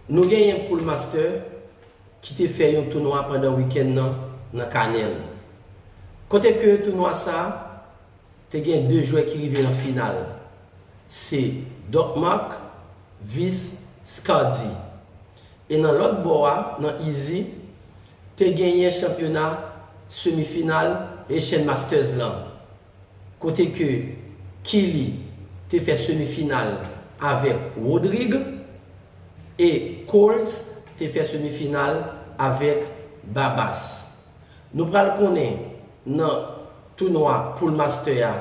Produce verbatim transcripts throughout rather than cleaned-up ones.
Nou genyen Pool Master ki te fè yon tounwa pandan wikenn nan nan Kanèl. Kote ke tounwa sa a te gen de jwè ki rive nan final. Se Doc Marc vis Scardy. E nan lòt bò a, nan Easy, te genyen chanpyona semifinal Haitian Masters lan. Kote ke Killy te fè semifinal avèk Rodrigue e Coles te fè semifinal avèk Babas. Nou pral konnen nan tounwa Pool Master a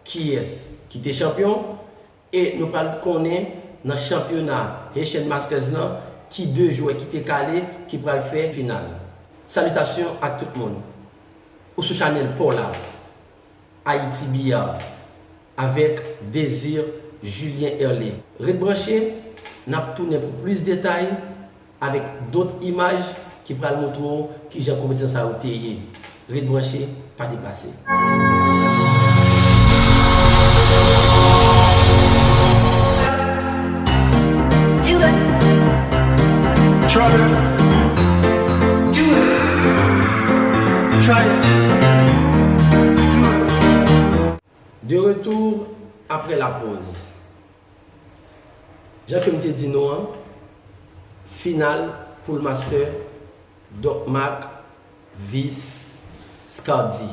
kiyès ki te chanpyon e nou pral konnen nan chanpyona Haitian Masters lan ki de jwè ki te kale ki pral fè final. Salitasyon ak tout moun. Ou sou chanèl pa w la. Ayiti Biyar avèk Désir Julien Herlé. Ret branche, n ap tounen pou plis detay avèk dòt imaj ki pral montre w kijan konpetisyon sa yo te ye. Ret branche, pa deplase. Do it. Try it. Do it. Try it. Do it. De retour après la pause. Jan ke m te di nou an, final Pool Master, Doc Marc vis Scardy.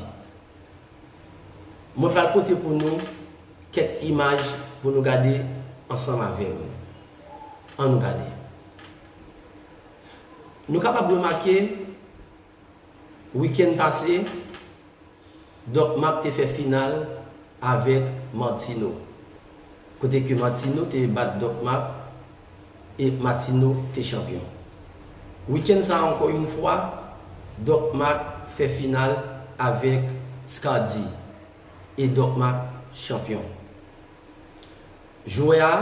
Mwen pral pote pou nou kèk imaj pou nou gade ansanm avè m. Ann nou gade. Nou kapab remake, wikenn pase, Doc Marc te fè final avèk Martino. Kote ke Martino te bat Doc Marc e Martino te chanpyon. Wikenn sa a, ankò yon fwa, Doc Marc fè final avèk Scardy e Doc Marc chanpyon. Jwè a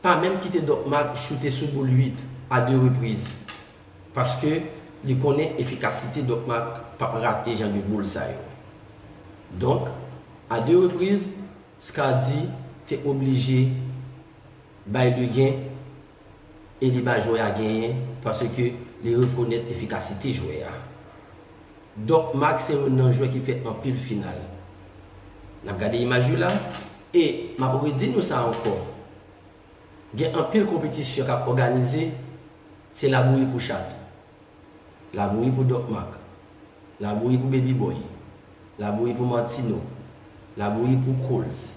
pa menm kite Doc Marc choute sou boul uit a de repriz, paske li konnen efikasite Doc Marc p ap rate jan de boul sa yo. Donk, a de repriz, Scardy te oblije bay legen e li ba jwè a genyen, paske li rekonèt efikasite jwè a. Doc Marc se youn nan jwè ki fè anpil final. N ap gade imaj yo la, e m ap redi nou sa ankò. Gen anpil konpetisyon k ap òganize, se labouyi pou chat. Labouyi pou Doc Marc. Labouyi pou Baby Boy. Labouyi pou Martino. Labouyi pou Coles.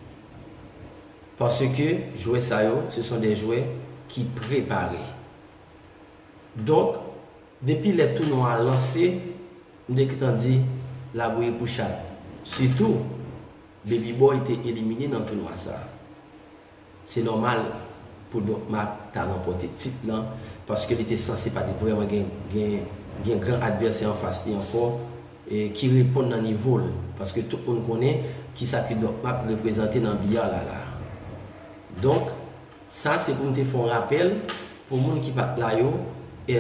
Paske jwè sa yo, ce sont des joueurs qui préparent. Donk, depi lè tounwa a lanse, m te gentan di labouyi pou chat. Sitou, Baby Boy te elimine nan tounwa sa a. Se nòmal pou Doc Marc ta ranpòte tit lan, paske li te sanse pa t vrèman gen, gen, gen gran advèsè anfas li ankò, e ki reponn nan nivo l, paske tout moun konnen kisa ke Doc Marc reprezante nan biyar la la. Donk, sa se pou m te fè yon rapèl pou moun ki pa t la yo, e,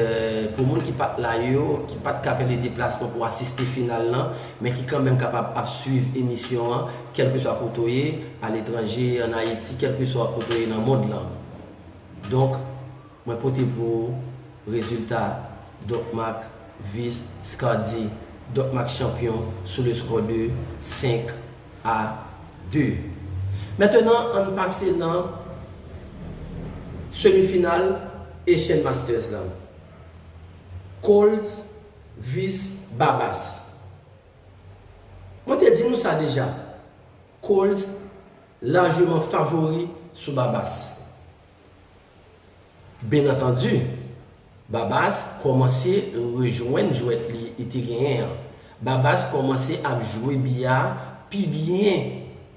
pou moun ki pa t la yo, ki pa t ka fè le deplasman pou asiste final lan, men ki kanmenm kapab ap swiv emisyon an, kèlkeswa kote w ye, aletranje, ann Ayiti, kèlkeswa kote w ye nan mond lan. Donk, mwen pote pou ou rezilta Doc Marc vis Scardy, Doc Marc chanpyon sou le score de senk a de. Mentenan, ann pase nan semifinal Asian Masters lan. Coles vis Babas. Mwen te di nou sa deja. Coles lajman favori sou Babas. Byen antandi, Babas kòmanse rejwenn jwèt li, li te genyen an. Babas kòmanse ap jwe biyar pi byen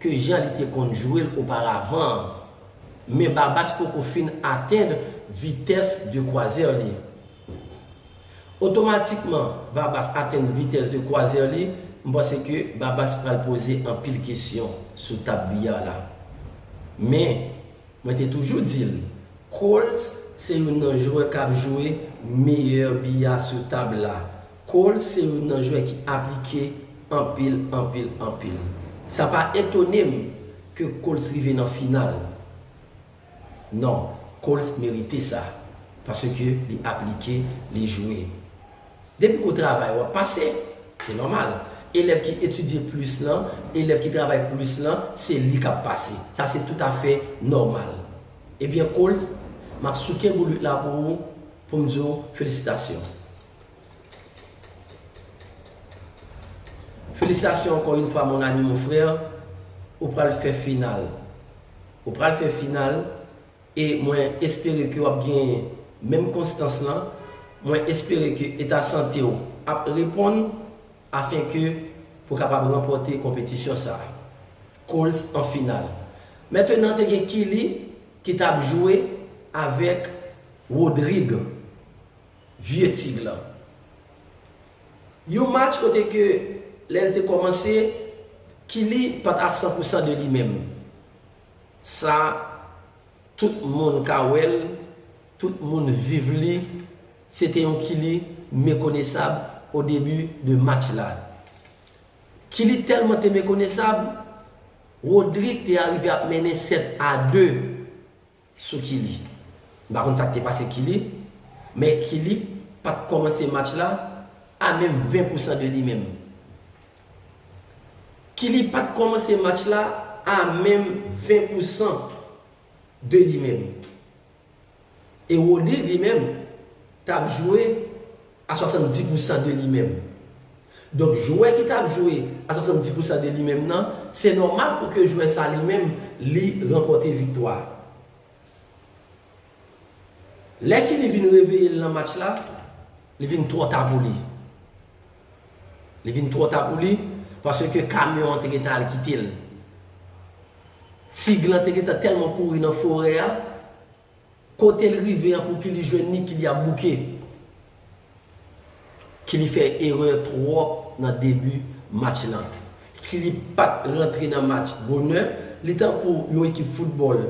ke jan li te konn jwe l oparavan an. Men Babas poko fin atenn vitès de kwazè li. Otomatikman, Babas atenn vitès de kwazè li, m panse ke Babas pral poze anpil kesyon sou tab biyar la. Men, mwen te toujou di l, Coles se youn nan jwè k ap jwe meyè biyar sou tab la. Coles se youn nan jwè ki aplike anpil, anpil, anpil. Sa pa etone m ke Coles rive nan final. Non, Coles merite sa. Paske li aplike, li jwe. Depi ke w travay, w ap pase. Se nòmal. Elèv ki etidye plis lan, elèv ki travay plis lan, se li k ap pase. Sa se toutafè nòmal. Ebyen, Coles, m ap souke boulit la pou ou, pou m di w felisitasyon. Felisitasyon encore une fois, mon ami, mon frère. Ou pral fè final. Ou pral fè final. E mwen espere ke w ap gen menm konstans lan. Mwen espere ke eta sante w ap reponn afin ke pou w kapab ranpòte konpetisyon sa a. Coles an final. Mentenan, te gen Kili ki t ap jwe avèk Rodrigue, vye tig lan. Yon match kote ke lè l te kòmanse, Kili pa t a san pou san de li menm. Sa, tout moun ka wè l, tout moun viv li. Se te yon Kili mekonesab o debi de match la. Kili tèlman te mekonesab, Rodrigue te arive ap mennen sèt a de sou Kili. M pa konn sa k te pase Kili, men Kili pa t kòmanse match la a menm ven pou san de li menm. Kili pa t kòmanse match la a menm ven pou san de li menm. E Rodrigue li menm t ap jwe a swasanndis pou san de li menm. Donk, jwè ki t ap jwe a swasanndis pou san de li menm nan, se nòmal pou ke jwè sa li menm, li ranpòte viktwa a. Lè Kili vin reveye l nan match la, li vin twò ta pou li. Li vin twò ta pou li, paske kamyon an te gentan al kite l. Tig lan te gentan tèlman kouri nan forè a, kote l rive an pou Kili jwenn li, Kili ap bouke. Kili fè erè twòp nan debi match lan. Kili pa t rantre nan match bonè. Li tankou yon ekip foutbòl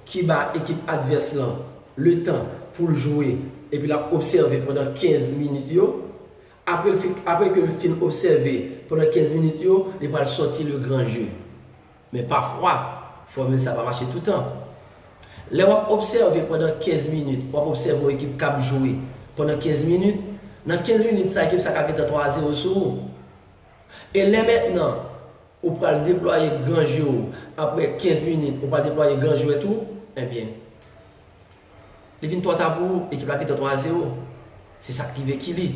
ki ba ekip advès lan letan pou l jwe, epi l ap obsève pandan kenz minit yo. Apre l fin, apre ke l fin obsève pandan kenz minit yo, li pral sòti le grand jeu. Men pafwa, fòmil sa pa mache toutan. Lè w ap obsève pandan kenz minit, w ap obsève yon ekip k ap jwe pandan kenz minit, nan kenz minit sa, ekip sa ka gentan twa a zewo sou ou. E lè mentnan, ou pral deplwaye gran je w, apre kenz minit, ou pral deplwaye gran jwèt ou, ebyen, li vin twò ta pou ou, ekip la gentan twa a zewo. Se sa k rive Kili.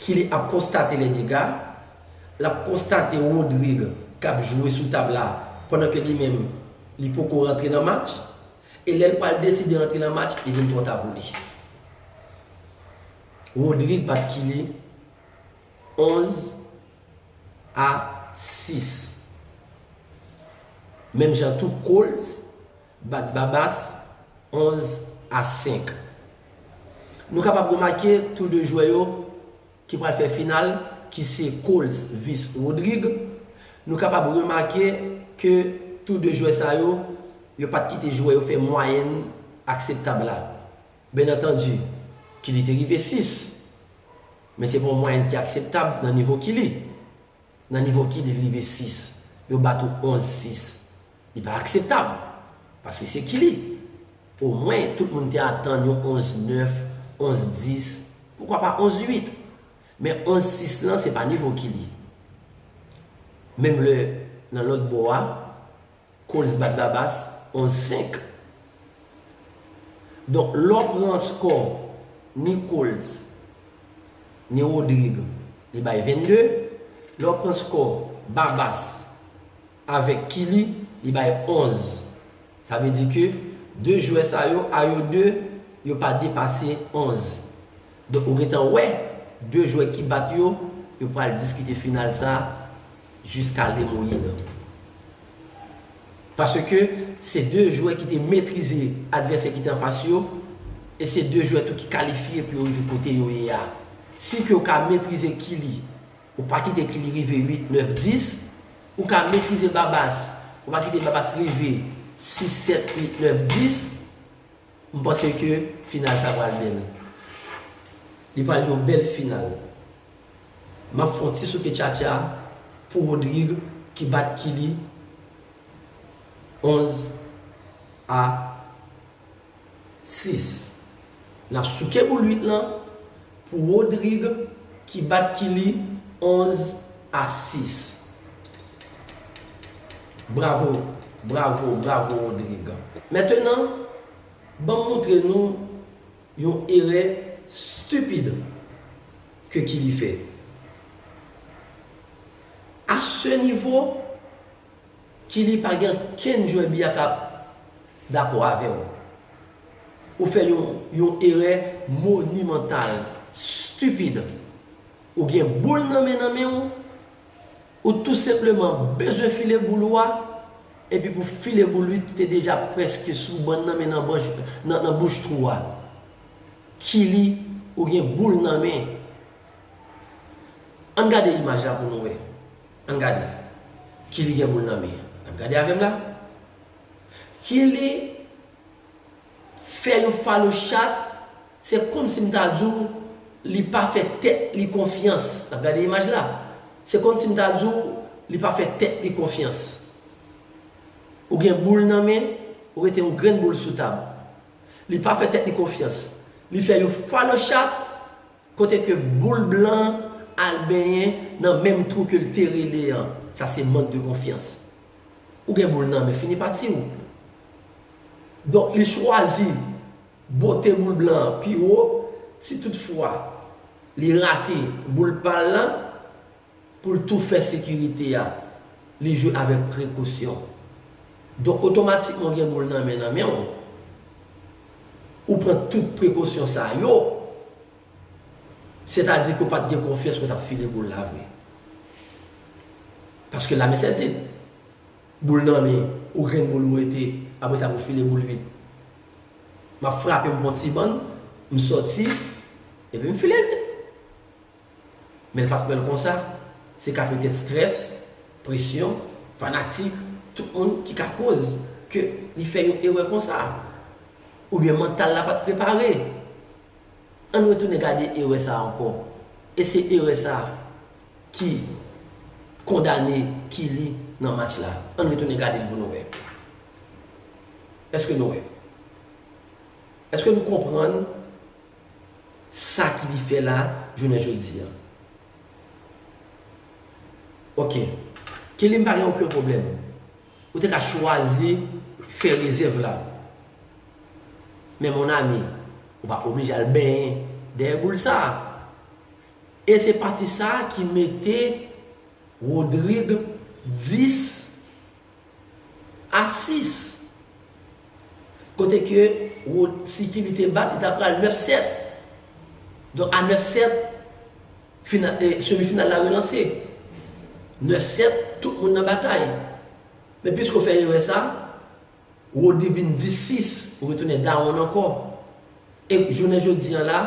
Kili ap konstate lè dega, l ap konstate Rodrigue k ap jwe sou tab la, pandan ke li menm, li poko rantre nan match, e lè l pral deside rantre nan match, li vin twò ta pou li. Rodrigue bat Kili onz a sis. Menm jan tou, Coles bat Babas onz a senk. Nou kapab remake tou de jwè yo ki pral fè final, ki se Coles vis Rodrigue. Nou kapab remake ke tou de jwè sa yo, yo pa t kite jwè yo fè mwayèn akseptab la. Byen antandi, Kili te rive sis, men se pa yon mwayèn ki akseptab nan nivo Kili. Nan nivo Kili, li rive sis. Yo bat ou onz sis. Li pa akseptab. Paske se Kili. Omwen, tout moun te atann yon onz nèf, onz dis, poukwa pa onz uit. Men onz sis lan, se pa nivo Kili. Menm lè, nan lòt bò a, Coles bat Babas onz senk. Donk, lè w pran skò ni Coles, ni Rodrigue, li bay vennde. Lè w pran skò Babas avèk Kili, li bay onz. Sa vle di ke de jwè sa yo, a yo de, yo pa depase onz. Donk, ou gentan wè, de jwè ki bat yo, yo pral diskite final sa jiska lemoyid. Paske se de jwè ki te metrize advèsè ki te anfas yo, e se de jwè tou ki kalifye pou yo rive kote yo ye a. Si ke w ka metrize Kili, ou pa kite Kili rive uit, nèf, dis, ou ka metrize Babas, ou pa kite Babas rive sis, sèt, uit, nèf, dis, m panse ke final sa pral bèl. Li pral yon bèl final. M ap fè yon ti souke tchatcha pou Rodrigue ki bat Kili onz a sis. N ap souke boul uit lan pou Rodrigue ki bat Kili onz a sis. Bravo, bravo, bravo Rodrigue. Mentenan, ban m montre nou yon erè stipid ke Kili fè. A se nivo, Kili pa gen kenn jwè biya k ap dakò avè w. Ou fè yon, yon erè monimantal, stipid. Ou gen boul nan men, nan men w, ou tou senpleman bezwen file boul ou a, epi pou file boul uit ki te deja prèske sou bann nan men nan, nan, nan bouch twou a. Kili, ou gen boul nan men. Ann gade imaj la pou nou wè. Ann gade. Kili gen boul nan men. N ap gade avè m la. Kili fè yon falochat, se kòmsi m ta di w li pa fè tèt li konfyans. N ap gade imaj la. Se kòmsi m ta di w li pa fè tèt li konfyans. Ou gen boul nan men, ou rete yon grenn boul sou tab. Li pa fè tèt li konfyans. Li fè yon falochat, kote ke boul blan al benyen nan menm twou ke l te rele an. Sa se mank de konfyans. Ou gen boul nan men, fini pati w. Donk, li chwazi bote boul blan an pi wo. Si toutfwa li rate boul pa l lan, pou l tou fè sekirite a, li jwe avèk prekosyon. Donk, otomatikman, w gen boul nan men, nan men w. Ou pran tout prekosyon sa yo, sètadi ke w pa t gen konfyans ke w t ap file boul la vre. Paske la men sètin. Boul nan men, ou grenn boul ou rete, apre sa pou file boul uit. M ap frape, m pran ti bann, m sòti, epi m file uit. Men l pa t wè l konsa. Se ka petèt strès, presyon, fanatik, tout moun ki ka koz ke li fè yon erè konsa. Oubyen mantal la pa t prepare. Ann retounen gade erè sa a ankò. E se erè sa a ki kondane Kili nan match la. Ann retounen gade l pou nou wè. Èske nou wè? Èske nou konprann sa Kili fè la jounen jodi a? Ok. Kili, m pa gen okenn pwoblèm. Ou te ka chwazi fè rezèv la. Men mon ami, ou pa oblije al benyen dèyè boul sa a. E se pati sa a ki mete Rodrigue dis a sis. Kote ke Rod-, si Kili te bat, li ta pral nèf sèt. Donk a nèf sèt, fina-, e, semifinal la relanse. Nèf sèt, tout moun nan batay. Men piske w fè erè sa, Rodrigue vin dis sis, ou retounen dawonn ankò. E jounen jodi a la,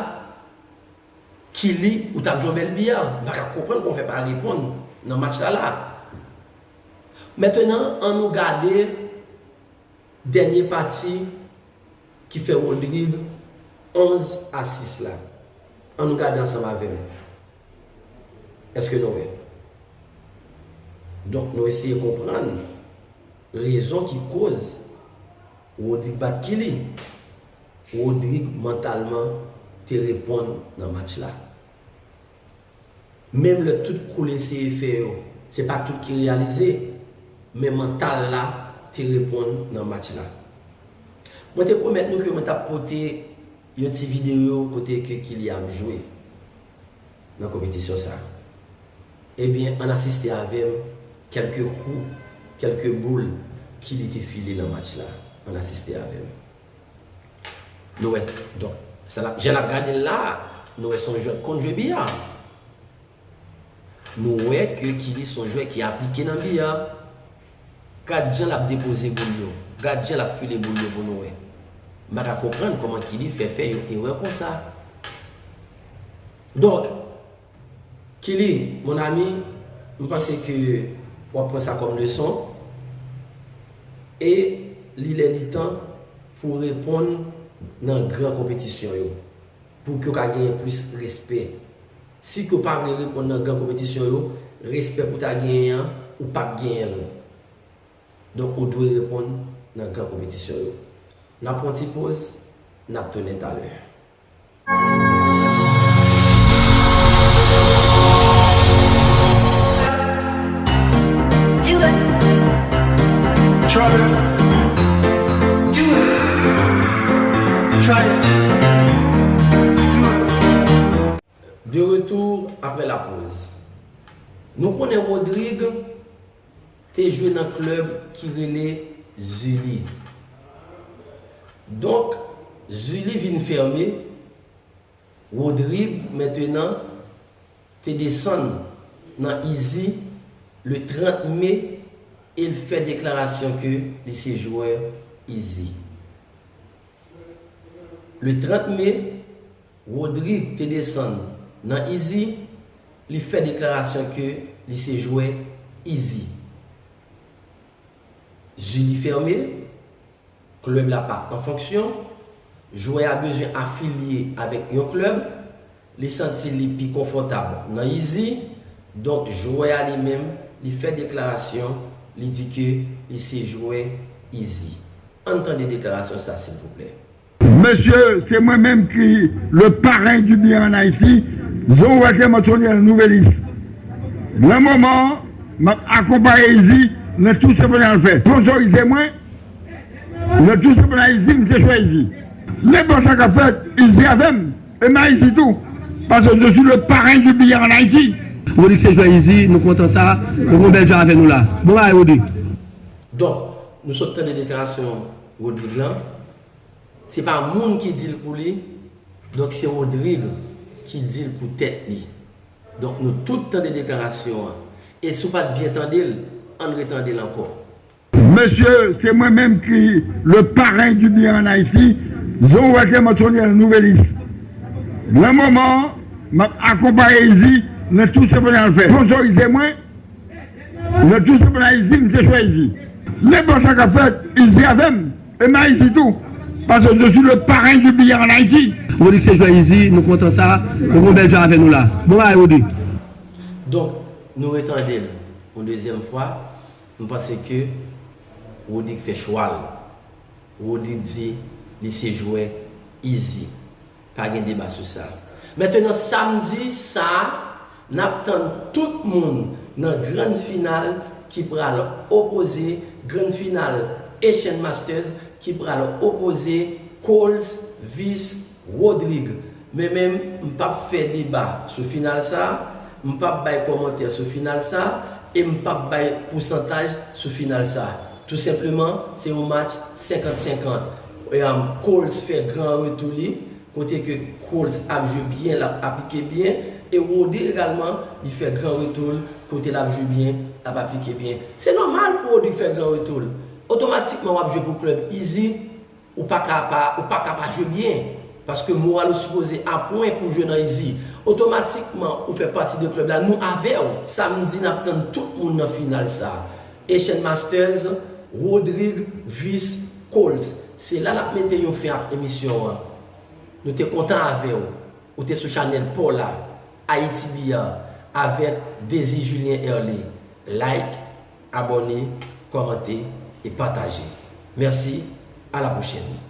Kili, ou t ap jwe yon bèl biya. M pa ka konprann kòman w fè pa reponn nan match la la. Mentenan, ann nou gade dènye pati ki fè Rodrigue onz a sis la. Ann nou gade ansanm avè m. Èske nou wè? Donk, nou eseye konprann rezon ki koz Rodrigue bat Kili. Rodrigue mantalman te reponn nan match la. Menm lè tout kou l eseye fè yo, se pa tout ki reyalize, men mantal la te reponn nan match la. Mwen te pwomèt nou ke mwen t ap pote yon ti videyo kote ke Kili ap jwe nan konpetisyon sa. Ebyen, ann asiste avè m kèlke kou, kèlke boul Kili te file nan match la. Ann asiste avè m. Nou wè, donk, sa n ap, jan n ap gade l la, nou wè se yon jwè k konn jwe biya. Nou wè ke Kili se yon jwè ki aplike nan biya. Gad jan l ap depoze boul yo. Gad jan l ap file boul yo pou nou wè. M pa ka konprann kòman Kili fè fè yon erè konsa. Donk, Kili, mon ami, m panse ke w ap pran sa kòm leson. E li lè li tan pou w reponn nan gran konpetisyon yo, pou ke w ka genyen plis respè. Si ke w pa vle reponn nan gran konpetisyon yo, respè pou w ta genyen an, ou p ap genyen l. Donk, ou dwe reponn nan gran konpetisyon yo. N ap pran ti poz, n ap tounen talè. Do it. Try it. Do it. Try it. Do it. De retour après la pause. Nou konnen Rodrigue te jwe nan klèb ki rele Zili. Donk, Zili vin fèmen. Rodrigue, mentenan, te desann nan Easy le trant me e l fè deklarasyon ke li se jwè Easy. Le trant me, Rodrigue te desann nan Easy, li fè deklarasyon ke li se jwè Easy. Zili fèmen, klèb la pa an fonksyon, jwè a bezwen afilye avèk yon klèb, li santi li pi konfòtab nan Easy, donk jwè a li menm, li fè deklarasyon, li di ke li se jwè Easy. Ann tande deklarasyon sa, silvouplè. Mesye, se mwen menm ki le parrain du billet en Haïti, jan w wè ke m antonye nan Nouvèlis. Nan moman, m ap akonpaye Easy nan tout sa pou n al fè. Sponsorize mwen, nan tout sa pou n al Easy, m te chwazi. Nenpòt sa k ap fèt, Easy avè m, e m a Easy tou. Paske je suis le parrain du billet en Haïti. Rodrigue se jwè Easy, nou kontan sa, nou gon bèl jan avè nou la. Bon bagay, Rodrigue. Donk, nou sot tande deklarasyon Rodrigue lan. Se pa moun ki di l pou li, donk se Rodrigue ki di l pou tèt li. Donk nou tout tande deklarasyon an. E si w pa t byen tande l, ann retande l ankò. Mesye, se mwen menm ki le parrain du billet en Haïti, jan w wè ke m antonye nan Nouvèlis. Nan moman, m ap akonpaye Easy nan tout sa pou n al fè. Sponsorize mwen, nan tout sa pou n al Easy, m te chwazi. Nenpòt sa k ap fèt, Easy avè m, e m a Easy tou. Paske je suis le parrain du billet en Haïti. Rodrigue se jwè Easy, nou kontan sa, nou gon bèl jan avè nou la. Bon bagay, Rodrigue. Donk, nou retande l yon dezyèm fwa. M panse ke Rodrigue fè chwa l. Rodrigue di li se jwè Easy. Pa gen deba sou sa. Mentenan, samdi sa a, n ap tann tout moun nan grann final ki pral opoze, grann final Asian Masters ki pral opoze Coles vis Rodrigue. Men menm, m p ap fè deba sou final sa a, m p ap bay kòmantè sou final sa a, e m p ap bay pousantaj sou final sa a. Tou senpleman, se yon match senkant senkant. E, um, Coles fè gran retou li, kote ke Coles ap jwe byen, l ap aplike byen, e Rodrigue egalman, li fè gran retou l, kote l ap jwe byen, l ap aplike byen. Se nòmal pou Rodrigue fè gran retou l. Otomatikman, w ap jwe pou klèb Easy, ou pa ka pa, ou pa ka pa jwe byen. Paske moral ou sipoze a pwen pou jwe nan Easy. Otomatikman, ou fè pati de klèb la. Nou avè w. Samdi, n ap tann tout moun nan final sa a. Asian Masters, Rodrigue vis Coles. Se la n ap mete yon fen ak emisyon an. Nou te kontan avè w. Ou te sou chanèl pa w la, Haïti Billard, avèk Désir Julien Herlé. Like, abòne, kòmante e pataje. Mèsi, à la prochaine.